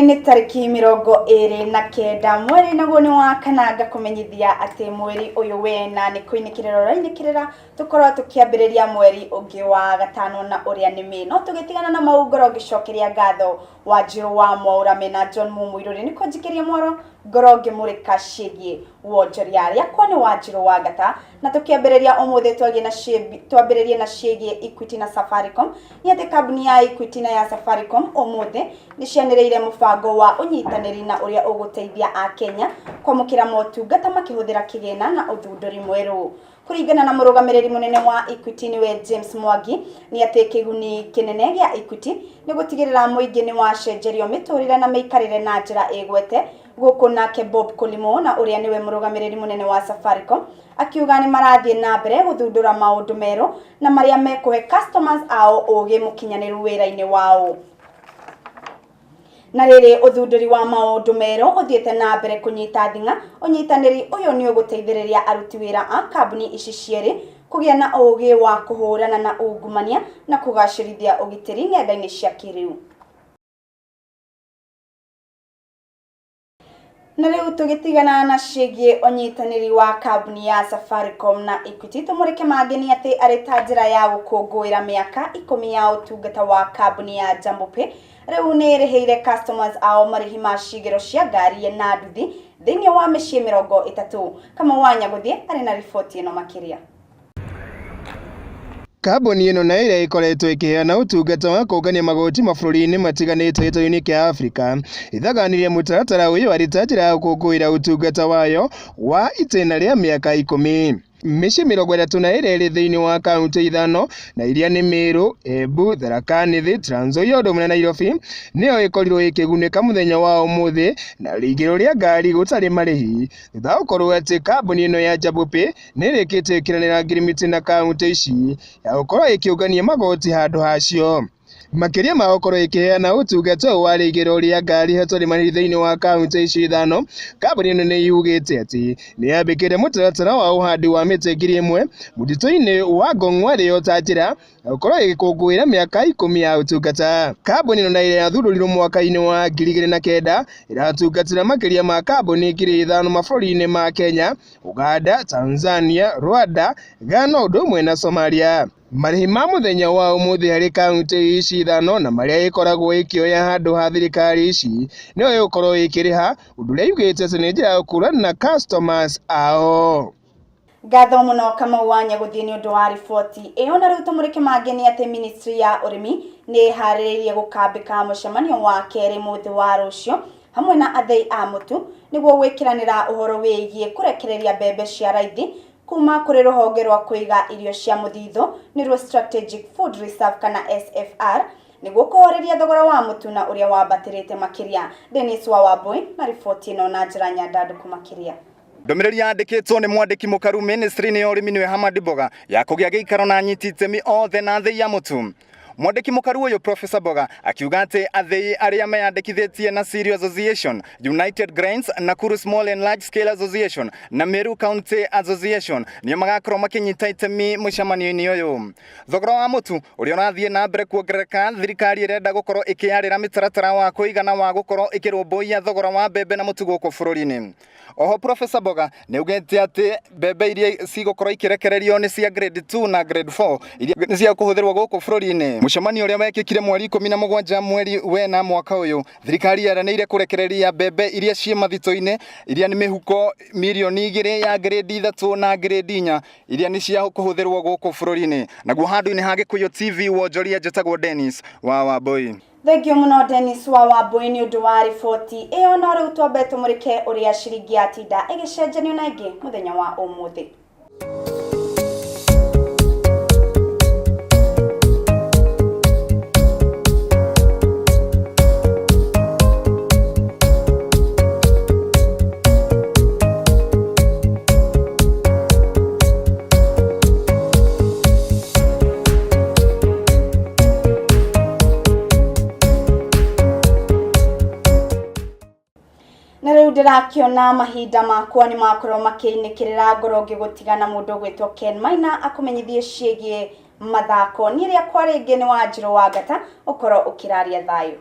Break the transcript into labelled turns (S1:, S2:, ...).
S1: Rĩrĩ nĩ tarĩki 29 mweri naguo nĩ wa kana, ngakũmenyithia atĩ mweri ũyũ wena nĩ kũinĩkĩrĩra ũrainĩkĩrĩra, tũkorwo tũkĩambĩrĩria mweri ũngĩ wa gatano na ũrĩa nĩ Mĩĩ. No tũgĩtigana na mau, ngorwo ngĩcokeria ngatho Wanjirũ wa Mwaũra mena John Mumuirũri nĩ kũnjikĩria mwaro ngorwo ngĩmũrĩka ciĩgiĩ wonjoria. Rĩakwa nĩ Wanjirũ wa Ngata, na tũkĩambĩrĩria ũmũthĩ twagie na twambĩrĩrie na ciĩgiĩ Equity na Safaricom. Nĩ atĩ kambuni ya Equity na ya Safaricom ũmũthĩ nĩ cianĩrĩire mũbango wa ũnyitanĩri na ũrĩa ũgũteithia Akenya kwamũkĩra motungata makĩhũthĩra kĩgĩna na ũthundũri mwerũ. Kũringana na mũrũgamĩrĩri mũnene wa Equity nĩwe James Mwangi, nĩ atĩ kĩguni kĩnene gĩa Equity nĩ gũtigĩrĩra mũingĩ nĩ wacenjerio mĩtũrĩre na mĩikarĩre na njĩra ĩgwete gũkũ. Nake Bob Collymore, na ũrĩa nĩwe mũrũgamĩrĩri mũnene wa Safaricom, akiuga nĩ marathiĩ na mbere gũthundũra maũndũ merũ na marĩa mekũhe customers ao ũgĩ mũkinyanĩru wĩra-inĩ wao. Na rĩrĩ ũthundũri wa maũndũ merũ ũthiĩte na mbere kũnyita thing'a, ũnyitanĩri ũyũ nĩ ũgũteithĩrĩria aruti wĩra a kambuni ici cierĩ kũgĩa na ũgĩ wa kũhũrana na ungumania na kũgacĩrithia ũgitĩri ng'enda-inĩ cia kĩrĩu. Na rĩu tũgĩtigana na ciĩgiĩ ũnyitanĩri wa kambuni ya Safaricom na Equity, tũmũrĩke mangĩ. Nĩ atĩ arĩ ta njĩra ya gũkũngũĩra mĩaka 10 ya ũtungata wa kambuni ya Jambo Pay, rĩu nĩ ĩrĩhĩire customers ao marĩhi ma cigĩro cia ngari na nduthi thĩinĩ wa mĩciĩ 30. Kamau wa Nyagũthiĩ arĩ na riboti ĩno makĩria.
S2: Kambuni ĩno na ĩrĩa ĩkoretwo ĩkĩheana ũtungata wa kũngania magoti mabũrũri-inĩ matiganĩte gĩtarũ-inĩ kĩa Afrika, ĩthaganirie mũtaratara ũyũ arĩ ta njĩra ya gũkũngũĩra ũtungata wayo wa itĩna rĩa mĩaka 10. Mĩciĩ 32 ĩrĩ thĩinĩ wa kauntĩ ithano na iria nĩ Meru, Embu, Tharaka Nithi, Trans Nzoia ũndũ ũmwe na Nairobi nĩyo ĩkorirwo ĩkĩgunĩka mũthenya wa ũmũthĩ na rĩingĩro rĩa ngari gũtarĩ marĩhi, thutha wa gũkorwo atĩ kambuni ĩno ya Jambo Pay nĩ ĩrĩkĩtie kĩranĩra ngirimiti na kauntĩ ici ya gũkorwo ĩkĩũngania magoti handũ hacio. Makĩria ma gũkorwo ĩkĩheana ũtungata ũyũ wa rĩigĩro rĩa ngari hatarĩ marĩhi thĩinĩ wa kauntĩ ici ithano, kambuni ĩno nĩ yugĩte atĩ nĩ yambĩkĩte mũtaratara wa ũhandi wa mĩtĩ 1000 mũtitũ-inĩ wa Ngong ĩrĩ ta njĩra ya gũkorwo ĩgĩkũngũĩra mĩaka 10 ya ũtungata. Kambuni ĩno na ĩrĩa yathundũrirwo mwaka-inĩ wa 2009 ĩratungatĩra makĩria ma kambuni 5000 mabũrũri-inĩ ma Kenya, Uganda, Tanzania, Rwanda, Ghana ũndũ ũmwe na Somalia. Marĩhi ma mũthenya wa ũmũthĩ harĩ kauntĩ ici ithano na marĩa ĩkoragwo ĩkĩoya handũ ha thirikari ici nĩyo ĩgũkorwo ĩkĩrĩha, ũndũ ũrĩa yugĩte atĩ nĩ njĩra ya gũkũrana na customers ao.
S1: Ngatho mũno Kamau wa Nyagũthiĩ nĩ ũndũ wa riboti ĩyo. Na rĩu tũmũrĩke mangĩ. Nĩ atĩ ministry ya ũrĩmi nĩ ĩharĩrĩirie gũkambĩka mũcemanio wa kerĩ mũthĩ wa rũciũ hamwe na athĩi a mũtu nĩguo gwĩkĩranĩra ũhoro wĩgiĩ kũrekereria mbembe cia raithi kuma kũrĩ rũhonge rwa kũiga irio cia mũthithũ, nĩruo Strategic Food Reserve kana SFR, nĩguo kũhoreria thogora wa mũtu na ũrĩa wambatĩrĩte makĩria. Dennis wa Wambui na riboti ĩno na njĩra nyandandũku makĩria.
S3: Ndũmĩrĩri yandĩkĩtwo nĩ mwandĩki mũkaru ministry-inĩ ya ũrĩmi nĩwe Hamad Mboga ya kũgĩa gĩikaro na anyiti itemi othe na athĩi a mũtu. Mwandĩki mũkaru ũyũ Professor Mboga akiuga atĩ athĩi arĩa meyandĩkithĩtie na Cereal Association, United Grains, Nakuru Small and Large Scale Association na Meru County Association nĩo magakorwo makĩnyita itemi mũcemanio-inĩ ũyũ. Thogora wa mũtu ũrĩa ũrathiĩ na mbere kuongerereka, thirikari ĩrenda gũkorwo ĩkĩarĩra mĩtaratara wa kũigana wa gũkorwo ĩkĩrũmbũiya thogora wa mbembe na mũtu gũkũ bũrũri-inĩ. Oho Professor Mboga nĩ augĩte atĩ mbembe iria cigũkorwo ikĩrekererio nĩ cia grade 2 na grade 4 iria nĩ cia kũhũthĩrwo gũkũ bũrũri-inĩ. Mũcemanio ũrĩa wekĩkire mweri 17 mweri wena mwaka ũyũ, thirikari yeranĩire kũrekereria mbembe iria ciĩ mathito-inĩ iria nĩ mĩhuko mirioni 2 ya grade 3 na grade 4 iria nĩ cia kũhũthĩrwo gũkũ bũrũri-inĩ. Naguo handũ-inĩ ha Gĩkũyũ TV wonjoria, njĩtagwo Dennis wa Wambui.
S1: Thengiũ mũno Dennis wa Wambui nĩ ũndũ wa riboti ĩyo. No rĩu twambe tũmũrĩke ũrĩa ciringi yatinda ĩgĩcenjanio na ĩngĩ mũthenya wa ũmũthĩ. Na rĩu ndĩrakĩona mahinda makwa nĩ makorwo makĩinĩkĩrĩra, ngorwo ngĩgũtiga na mũndũ ũgwĩtwo Ken Maina akũmenyithie ciĩgiĩ mathako. Niĩ rĩakwa rĩngĩ nĩ Wanjirũ wa Ngata, ũkorwo ũkĩraria thayũ.